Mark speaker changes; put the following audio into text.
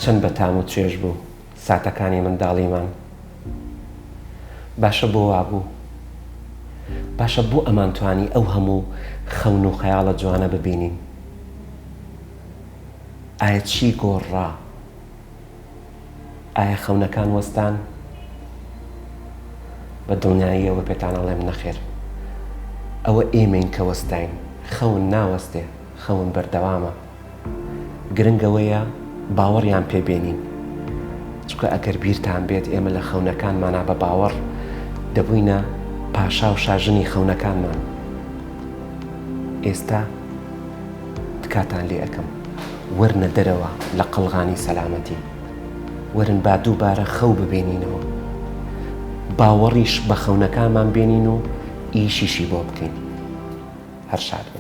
Speaker 1: چەند بە تام و چێژ بوو ساتەکانی منداڵیمان. باشە بۆ وابوو؟ باشە بۆ ئەمانتوانی ئەو هەموو خەون و خەیاڵە جوانە ببینین؟ ئایا چی گۆڕا؟ ئایا خەونەکان وەستان؟ بە دڵنیاییەوە پێتان ئەڵێم نەخێر. ئەوە ئێمەین کە وەستاین. خەون ناوەستێ، خەون بەردەوامە. گرنگ ئەوەیە باوەڕیان پێ بێنین. چونکە ئەگەر بیرتان بێت ئێمە لە خەونەکانمانا بە باوەڕ دەبووینە پاشا و شاژنی خەونەکانمان. ئێستا تکاتان لێ ئەکەم وەرنە دەرەوە لە قەڵغانی سەلامەتی. وەرن با دووبارە خەو ببینینەوە. باوەڕیش بە خەونەکانمان بێنین و ئیشیشی بۆ بکەین. هەر شاد بن.